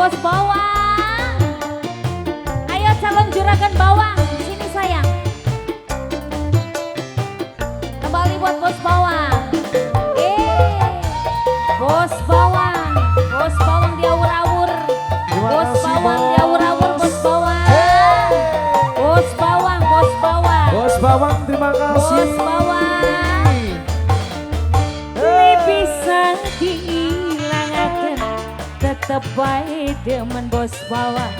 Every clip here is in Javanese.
Bos Bawang. Ayo calon juragan bawang, sini sayang. Kembali buat Bos Bawang. Bos Bawang, Bos Bawang diawur-awur. Bos Bawang diawur-awur, Bos Bawang. Bos Bawang, Bos Bawang. Bos Bawang, terima kasih. Bos Bawang. Bisa dihilangaken, tetep bae demen Bos Bawang.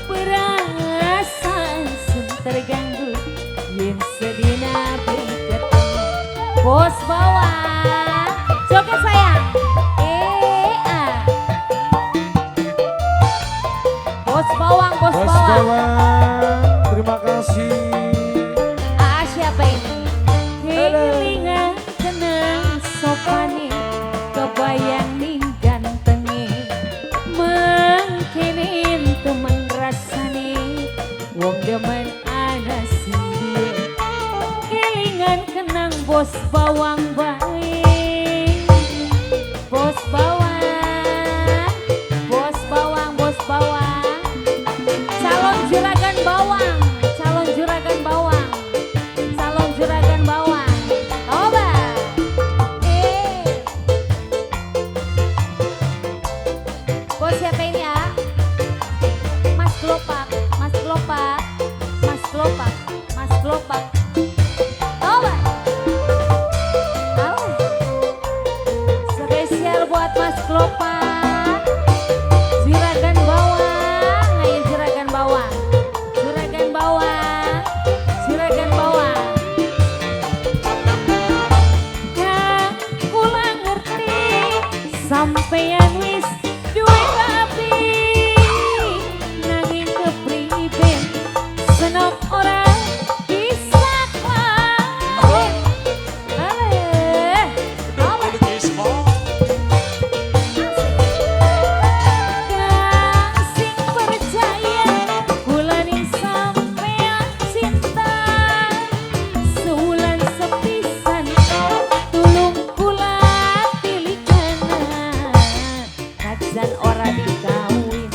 Perasaan sun terganggu yen sedina beli ketemu Bos Bawang. Joget sayang. Bos Bawang, Bos Bawang. Bawang, terima kasih. Siapa ini? Kelingan kenang sopane, kebayang ning gantenge, mangkenen temen rasane, wong demen ana sing duwe. Kelingan kenang Bos Bawang bae. Bos Bawang, Bos Bawang, Bos Bawang. Calon juragan bawang, calon juragan bawang, calon juragan bawang. Coba. Bos siapa ini ya? Mas Glopak, Mas Glopak, Mas Glopak, Mas Glopak. Coba. Spesial buat Mas Glopak. Juragan bawang, ayo juragan bawang, juragan bawang, juragan bawang. Kang kula ngerti sampeyan wis duwe rapi, nanging kepriben senok ora bisa kawin. Ale, Kang sing percaya kula ning sampeyan cinta, sewulan sepisan tulung kula tilikana, kajan ora dikawin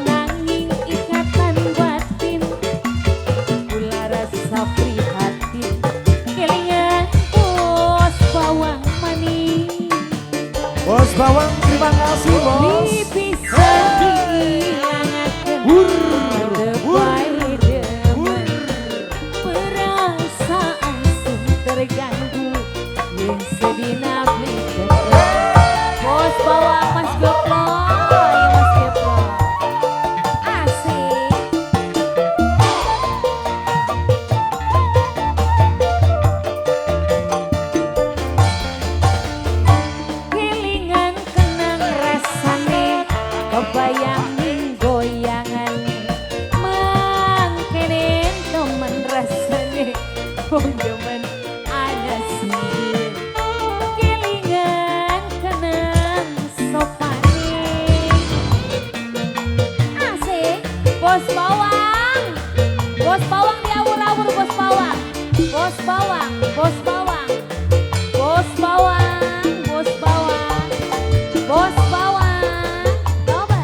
nanging ikatan batin kula rasa prihatin, kelingan Bos Bawang manis. Bos Bawang, terima kasih bos. Bisa dihilangaken, tetep bae demen, perasaan sun terganggu yen sedina beli ketemu. Bos Bawang, Mas Goplok, ayo Mas Goplok. Asik. Kelingan kenang rasane, kebayang ning goyangane, mangkenen temen rasane, wong demen ana sing duwe. Kelingan kenang sopane. Asik, Bos Bawang, Bos Bawang diawur-awur Bos Bawang, Bos Bawang, Bos Bawang, Bos Bawang, Bos Bawang, Bos Bawang. Coba.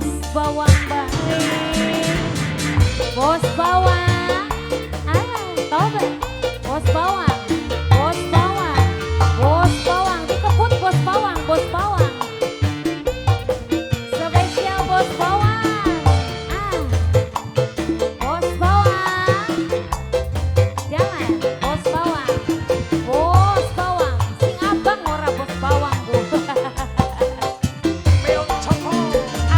Bos bawang bae. Bos bawang. Ah, tobat. Bos bawang. Bos bawang. Bos bawang dikebut bos bawang, bos bawang. Spesial bos bawang. Ah. Bos bawang. Jangan bos bawang. Bos bawang. Sing abang ora bos bawang, Bu.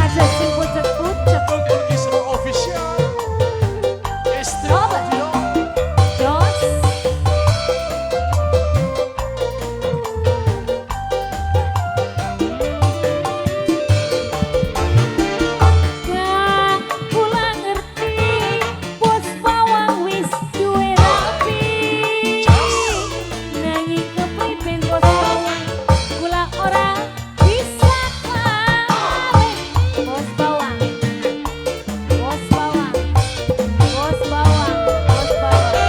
Aja sing pucet-pucet. Jos. Kang kula ngerti bos bawang wis duwe rapi. Nanging kepriben bos bawang kula ora bisa kawin. Bos bawang. Bos bawang. Bos bawang, bos bawang.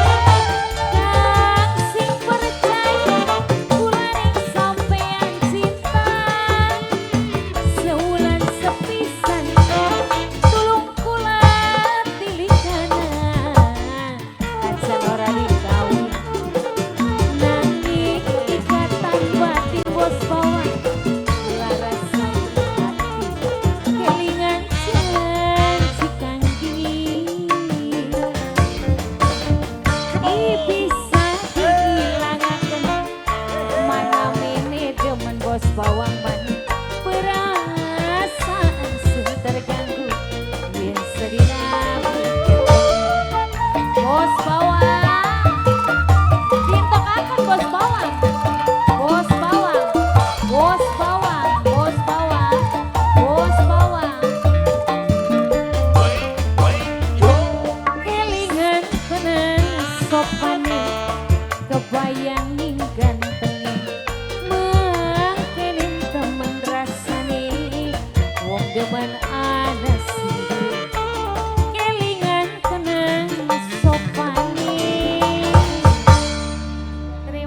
Kang sing percaya kula ning sampean cinta. Sewulan sepisan tulung kula tilikanan. Aja ora dikawin. Nanging ikatan batin bos bawang kula rasa hati. Kelingan janji kang dingin. Bisa diilangaken mana mene demen bos bawang man perasaan sing terganggu yen sedina bos bawang dintokaken bos bawang bos bawang bos bawang bos bawang bos bawang kelingan tenan sopane kebayang ning gantenge mangkenin temen rasane wong demen ana